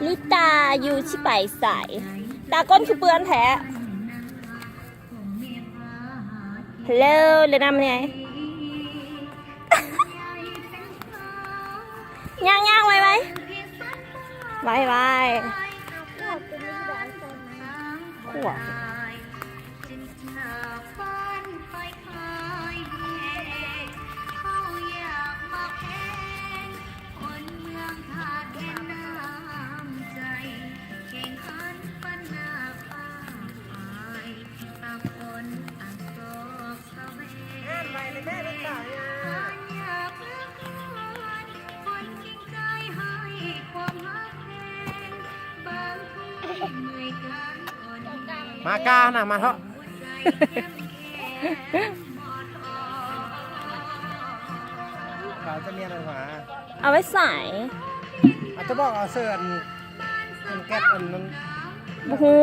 ລິຕາຢູ່ຊິໄປໃສ? ຕາກົ້ນຄືເປື້ອນແທ້. ເລີ ເລີນຳແດ່. ຍ່າງໆ ໄວໆ ໄວໆ ຂວບ. ມາກ້ານະ ມາເທາະ. ເອົາໄວ້ໃສ? ອາດຈະບອກເອົາເສີນ ອັນແກັບອັນນັ້ນ ບໍ່ຮູ້.